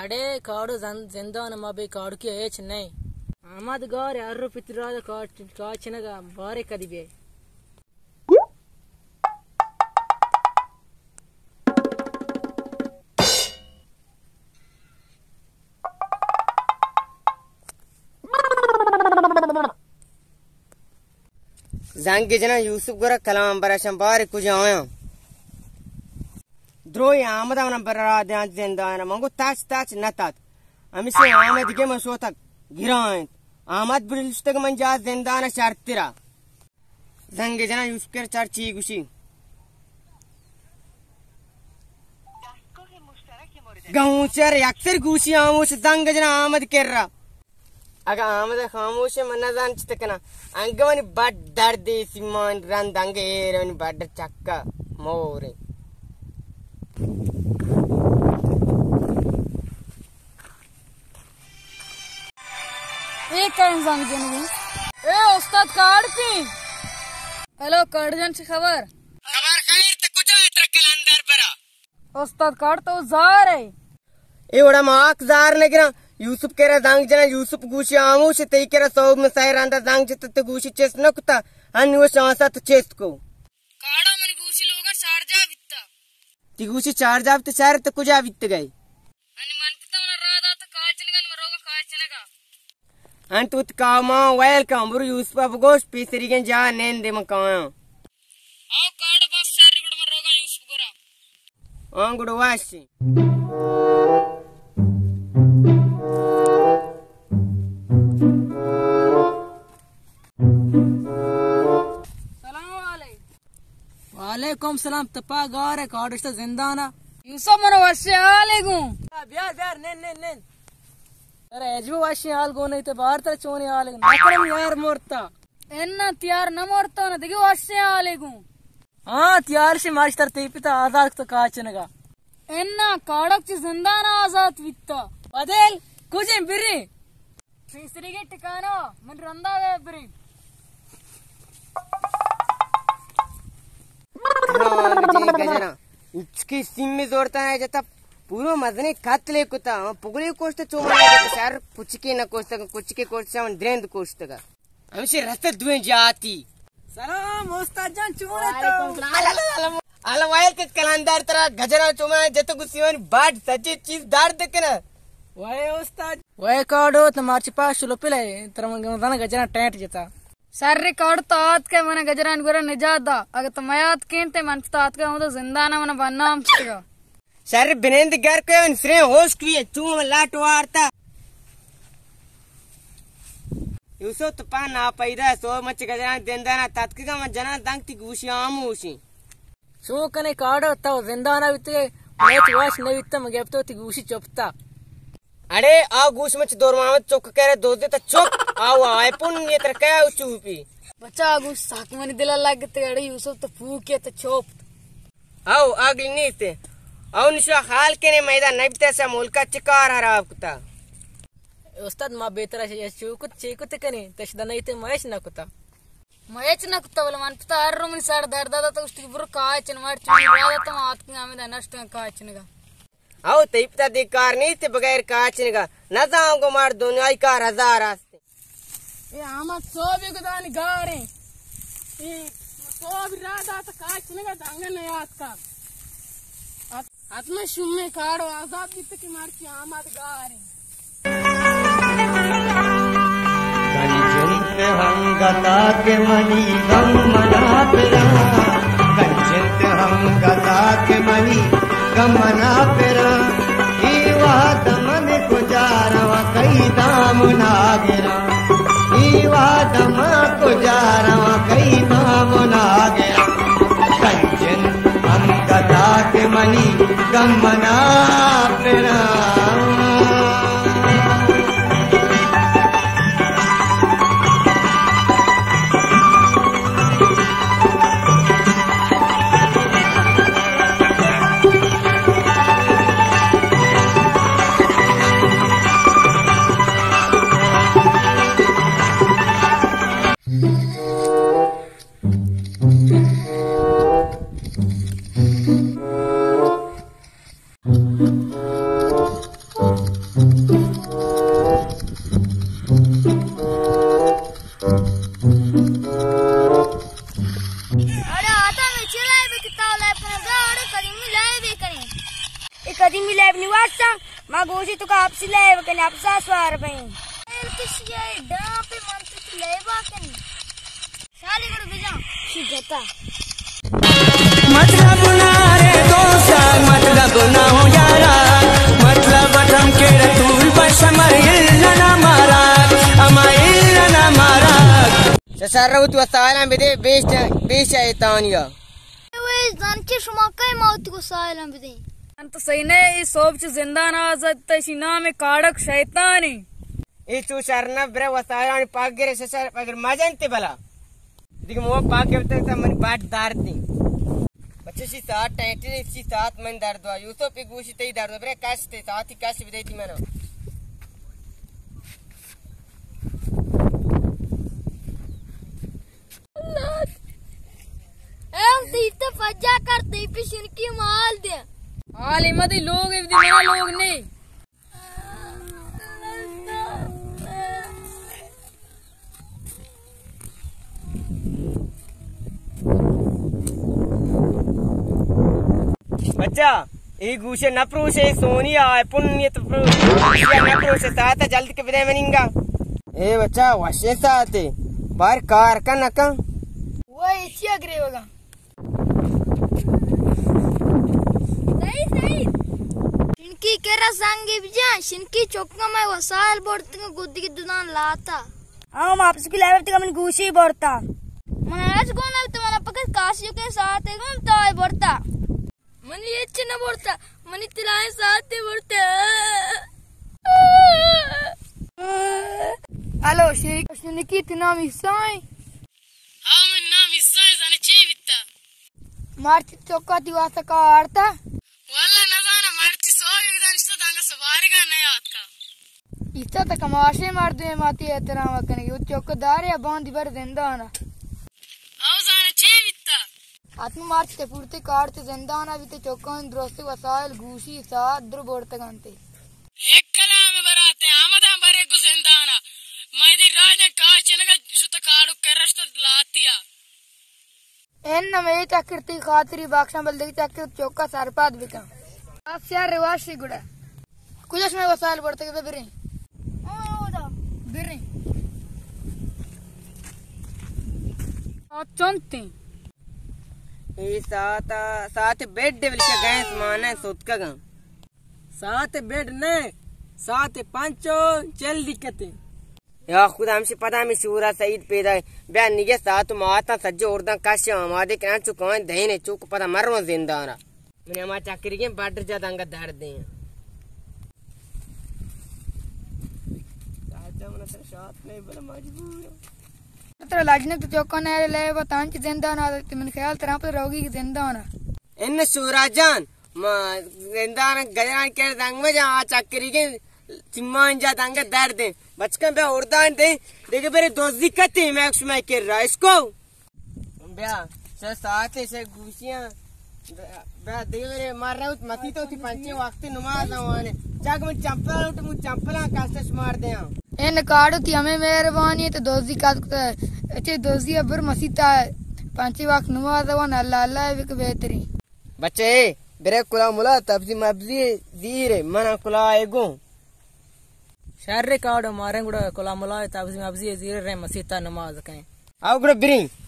اڑے کاڑو زن-، زندان ما بے کاڑکی ہیچ نہیں۔ آمد گار ہر رو پترا کاچ-، کاچنگا بارے کدی بے۔ زنگ جناں یوسف گورا کلام برشاں بارے کجا آیاں۔ دروی آمد من برا دیاں زندان من گو تاچ تاچ نہ تات۔ ہمیشہ آمد دیگہ من شوتگ گرائیں۔ آمد بلشتگ من جا زندان شرترا۔ زنگ جناں یوسف کر چار چی گوشی۔ گاؤں چر یکسر گوشی آموش زنگ جناں آمد کرا۔ اگاں آمد خاموش من نزان چت کناں۔ انگہ منی بڈ درد سیمان رند انگہ ایر منی بڈ چکا مورے۔ اے کئے زنگ جنگی؟ اے استاد کاڑ پی۔ ہیلو کاڑ جان، چی خبر؟ خبر خیر، تو کجا ہے ترکل اندر برا؟ استاد کاڑ تو زار ہے۔ اے وڑا ما آک زار نگراں۔ یوسف کرا زنگ جناں، یوسف گوشی آموش تئی کرا سوب مسائے رندا زنگ جت تو گوشی چست نہ کتا۔ ہنی وہ شانسا تو چست کو۔ کاڑا منی گوشی لوگا شارجا بیتا۔ تی گوشی چار جاب تو چار تو کجا بیتگئے؟ انی من پتا منا راہ دات کاچنگا، نی من روگا کاچنگا۔ انت وت کاما ویل کن، برو یوسف بگوش پیسریگیں جا نندے من کایاں۔ او کاڑ بس شر گڑ من روگا یوسف گورا۔ آں گڑ واشی۔ سلام علیکم۔ وعلیکم سلام، تپا گار ہے، کاڈشتا زندانا۔ یوسف منو وشے حالے گوں۔ بیار، بیار، نین، نین، نین۔ ارے عجب وشے حال گوں نہیں تے بار تر چونی حالے گوں۔ نکرم یار مرتا۔ انا تیار نہ مرتا نا، دیگه وشے حالے گوں۔ ہاں، تیار شی ماشتر تی پتا آزاد تو کاچنگا۔ انا کاڑک چی زندان آزاد بیتا۔ بدل، کجیں بری؟ پیسری کے ٹھکانہ، من رندا وے بری۔ ہاں، جی گجرا۔ اچکی سیم زورتا ہے جتا پورو مزنے قتل کتا۔ پگلی کوشت چوما جتا شر پچکی نہ کوشتگا، کچکی کوشت شاون درند کوشتگا۔ ہمشی رست دوئیں جاتی۔ سلام استاد جان، چون ہے تو؟ وعلیکم السلام۔ اللہ وائل کے کلاندار ترا گجرا چوما جتا گسیوانی باڈ سچی چیز دار دکنا۔ وائے استاد۔ وے کاڈو تو مارچی پاش لپلے، تر من گم زنا گجرا ٹینٹ جتا۔ سر کاڈو تو آت کے من گجران گورا نجات دا۔ اگر تو میات کینتے من پتا آت کے ہوں تو زندانا من بنام چکا۔ شر بنند گر کے ان سرے ہوش کوی چون لاٹ وارتا۔ یوسف تو پا نا پیدا سو مچ گجران دندانا تتکگا من جنان دنگ تی گوشی آموشی۔ چون کنے کاڑو تو زندانا بیتگے، میچ واش نہ بیتا، من گپتو تی گوشی چپتا۔ اڑے آ گوش مچ دور محمد چک کرے دوزے تا چک، آو آئے پن یہ ترکیا او چوپی۔ بچا آ گوش ساک منی دل لگتے، اڑے یوسف تو پوکے تو چپت۔ او اگل نیتے۔ او نشو حال کنے میدان نبیتے سے ملکا چکار حراب کتا۔ استاد ما بہتر چوکت چیکت کنے، تش دنیتے میچ نہ کتا۔ ما ہچ نہ کتا، بلے من پتا ہر رو منی سر درد داتا، تو گوشتی کہ برو کاچن، مار چون راہ داتا، ما آتکیں ہمیں دا نشتگاں کاچنگا۔ او تئی پتا دی کار نیست بغیر کاچنگا، نزاں گو مار دنیای کار ہزار است۔ اے آمد صوب گدانی گاریں۔ اے صوب راہ داتا کاچنگا دنگا نیاتکا۔ حتما شومیں کاڑو آزاد بیت کہ مرچی آمد گاریں۔ گنجنت ہم گتا کہ منی غم منا پرا، گنجنت ہم گتا کہ منی غم منا پرا، ای وہد من کجا رواں کئی دام ناگراں۔ ای وہد ما کجا رواں کئی دام ناگراں۔ گنجن ہم گدا کہ منی غم منا پراں۔ تیمی لیب نی واسطہ، ما گوشی تو کا اپسی لیب کنی، اپسا سوار بئیں۔ ایل کشی اے ڈاں پہ من تو لیبا کنی۔ شالی گڑ بجا۔ شی جتا۔ مطلب نہ رے دوست، مطلب نہ ہو یارا، مطلب تم کے رتول بشمر النا مارا، اما النا مارا۔ ششر روت وسائلاں بدے، بیش، بیش شیطانیا۔ وے زانچے شما کئے ما وتی وسائلاں بدیں؟ من تو صحیح نہ، اے سوب چہ زندان آزاد تا، اشی نام کاڑک شیطان ایں۔ اے چو شر نہ، برے وسائلانی پاک گرے، ششر پگر مجنتے بلا۔ دیگہ مو پاک گرتے تا من باٹ دار دی۔ بچے شی ساعت ٹینٹی، شی ساعت من درد وا۔ یوسف پہ گوشی تئی درد وا، برے کشتے، ساعتی کش بدیتی منا۔ اے ہم تیرتے پجا کر، تئی پہ شنکی مال دے۔ حالی مدی لوگ اے دی، منا لوگ نہیں۔ بچہ، اے گوشے نہ پروشے، اے سونی آئی فون نیت پروشے، نہ پروشے، ساعت جلد کے بدے مننگا۔ اے بچہ، وشے ساعتے، بار کار کن نہ کن۔ وہ اے چیا گریوگا؟ صحیح، صحیح۔ شنکی کرا سنگی بجان، شنکی چوکا میں وسائل بورتگا گدی کی ددان لاتا۔ ہاں، ما اپس کی لیب تک من گوشی بورتا۔ من آج گونا تو من پکت کاسیو کے ساتھ گون تو آئی بورتا۔ منی ہچ نہ برتا، منی تلائیں ساعتے برتا۔ ہلو، شیخ، شنکی تئی نام عیسیٰ ایں؟ ہاں، منی نام عیسیٰ ایں، زانے چے بیتا؟ مرچی چوکا تئی واسطہ کا آرتا؟ واللہ نہ زانا، مرچی سوب یک دانشتا دانگا سوارگا نہ یاد کا۔ ایسا تا کماشے مردمے ماتی احترام کنگی، او چوکا دارے باندی بر زندانا۔ او زانے چے بیتا؟ حتم مرچ تے پورتے کارت زندانا بیتے، چوکانی درست وسائل گوشی ساعت در بورتگانتے۔ ایک کلام براتے آمداں برے گو زندانا، مئے دی راجاں کاچنگا شت کاڑو کرشت لاتیا۔ ان نمے چکر تئی خاطری بخشاں، بلدگی چکر چوکا سرپد بکن۔ آسیا رواشی گڑا۔ کجا شمئے وسائل برتگ، بہ بریں۔ بریں۔ آ چنتیں؟ اے ساعت، ساعت بیڈ بلکہ گیس مانے ستکگاں۔ ساعت بیڈ نہ، ساعت پنچ و چل دکتیں۔ یا خدا، ہمشی پدا ہمیں شورا سعید پیدا ہے۔ بیا نگہ ساعت و ماتاں سجے ارداں کش آمادے کناں، چو کائیں دہنے چوک پدا مرواں زندانا۔ من ہما چکریگیں بڈ جا دنگا دردیں۔ چاچا من ترا شات نہیں بلے مجبور۔ ترا لجنک تو چوکا نہ لے بتانچ زندان آ، من خیال ترا پر روگی زندان آ۔ ان شورا جان، ما زندان گجران کر دنگ میں جا چکریگیں چمان جا دنگا دردیں۔ بچکن بیا اردان دے، دیگہ برے دوزی کتے میں شما کر رہا اس کو۔ بیا، شہ ساعت شہ گوشیاں۔ بیا، بیا، دیورے مار روت، متی تو تی پنچے وقت نماز آوانے۔ جاگ من چمپل اٹھ، من چمپلاں کاسش مار دیاں۔ اے نکاڑو تی ہمیں مہربانی تو دوزی کات کتا۔ اچھے دوزی ابر مسیت آئے۔ پنچے وقت نماز آوان اللہ اللہ بک بہترین۔ بچے، برے کلا ملا تبزی مبزی زیرے، منا کلا اے گوں۔ شر کاڑو مارن گڑا کلا ملا تبزی مبزی زیرے رے مسیت نماز کہیں۔ آو گڑا بریں۔